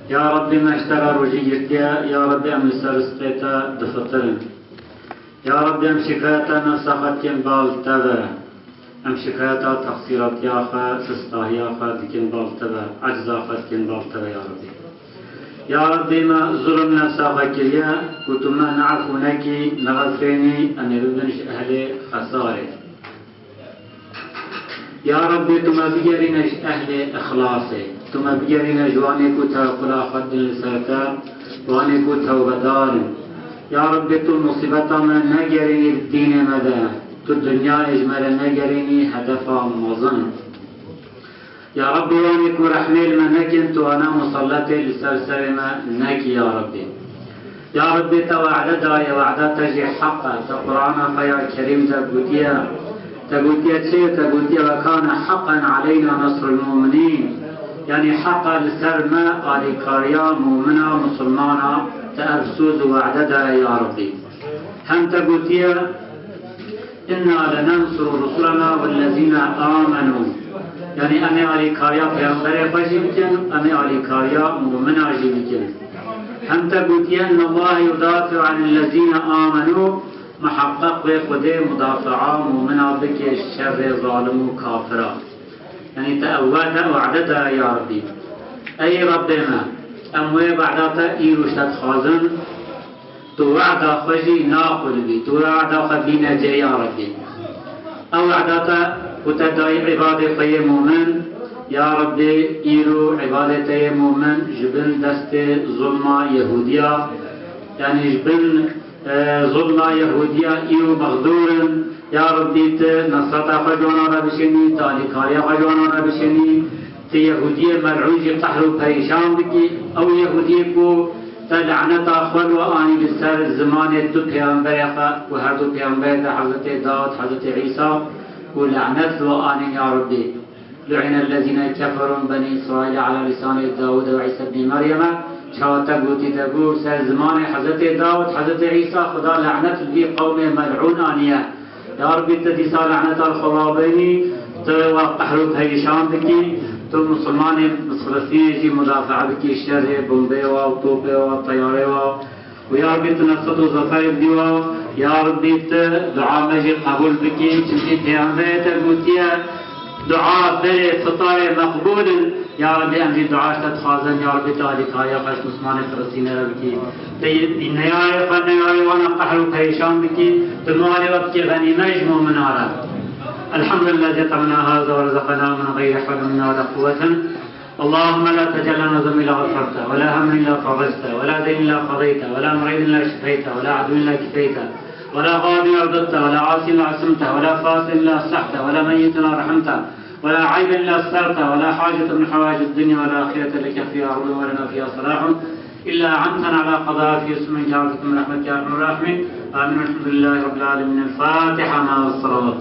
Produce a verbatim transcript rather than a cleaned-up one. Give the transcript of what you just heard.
Ya Rabbî, me ji te re rojî girtiye, ya Rabbî, em li ser rizqê te difitirin. Ya Rabbî, em şikayeta nefsa xwe dikin bal te ve. Em şikayeta teqsîratiya xwe, sistahiya xwe dikin bal te ve, ecza xwe dikin bal te ve, ya Rabbî. Ya Rabbî, me zulm nefsa xwe kiriye, ku tu me neefû nekî, nexefirênî, em ê bibin ji ehlê xesarê. Ya Rabbî, tu me bigerîne ji ehlê îxlasê. Tu me bigerîne ji wanê ku tewekkula xwe didin li ser te, wanê ku tewbedar in. Ya Rabbî, tu musîbeta me negerînî di dînê me de. Tu dinyayê ji me re negerînî hedefa mezin. Ya Rabbî, wanê ku rehmê li me nekin, tu wana musalletê li ser serê me nekî, ya Rabbî. Ya Rabbî, te wade daye, wada te jî heq e. Te Qur'ana xwe ya Kerîm de gotiye. Te gotiye çi? Te gotiye, "Ve kane heqen aleyna nesrul mu'minîn." Yanî heq e li ser me alîkariya mumina, musulmana, te ev soz û wade daye, ya Rabbî. Hem te gotiye, "Inna lenansuru rusulena wellezîne amenû." Yanî em ê alîkariya peyamberê xwe jî bikin, em ê alîkariya mumina jî bikin. Hem te gotiye, "Innallaha yudafi'u anillezîne amenû." Miheqeq wê Xwedê mudafaa mumina bike ji şerê zalim û kafira. Yanî te ew wade, wade daye, ya Rabbî. Ey Rabbê me, em wê wada te îro ji te dixwazin. Tu wehda xwe jî naqulibî, tu wehda xwe bîne cê, ya Rebbî. Ew wehda te ku te dayî îbadê xwe yê mumin, ya Rebbî, îro îbadê te yê mumin ji bin destê zulma Yehûdiya, yanî ji bin, e, zulma Yehûdiya îro mexdûr in. Ya Rebbî, tu nesreta xwe ji wana re bişênî, tu alîkariya xwe ji wana re bişênî, tu Yehûdiyê mel'ûn jî qehr û perîşan bikî. Ew Yehûdiyê ku te laneta xwe li we anî li ser zimanê du pêxemberê xwe û her du pêxemberê te Hezretê Dawud, Hezretê Îsa û lanet li we anîn ya Rebbî. لعن الذين كفروا من بني إسرائيل على لسان داود وعيسى ابن مريم. Çawa te gotî, te got, ser zimanê Hezretê Dawud, Hezretê Îsa, Xuda lanet li vî qewmê mel'ûn aniye. Ya Rabbî, tu dîsa laneta li xwe rabênî, tu wa qehr û perîşan bikî, tu misilmanê Filistînê jî mudafaa bikî şerê bombeyê wa, topê wa, teyarê wa. Û ya Rabbî, tu nesret û zeferê bidî wa. Ya Rabbî, tu dua me jî qebûl bikî, çimkî pêxemberê te gotiye, dua berê fitarê meqbûl in. Ya Rabbî, em jî dua ji te dixwazin, ya Rabbî, tu alîkariya xwe ji misilmanê Filistînê re bikî. Tu neyarê xwe, neyarê wan e qehr û perîşan bikî, tu malê we bikî xenîme ji mumina re. الحمد لله الذي أطعمنا هذا ورزقنا من غير حول منا ولا قوة. اللهم لا تجعل لنا ذنبا إلا غفرته، ولا هما إلا فرجته، ولا دينا إلا قضيته، ولا مريضا إلا شفيته، ولا عدوا إلا كفيته، ولا غائبا إلا رددته، ولا عاصيا إلا عصمته، ولا فاسدا إلا أصلحته، ولا ميتا إلا رحمته، ولا عيبا إلا سترته، ولا حاجة من حوائج الدنيا والآخرة لك فيها رضا ولنا فيها صلاح إلا أعنتنا على قضائها في يسر منك يا عزيز برحمتك يا أرحم الراحمين. آمين. والحمد لله رب العالمين. الفاتحة مع الصلوات.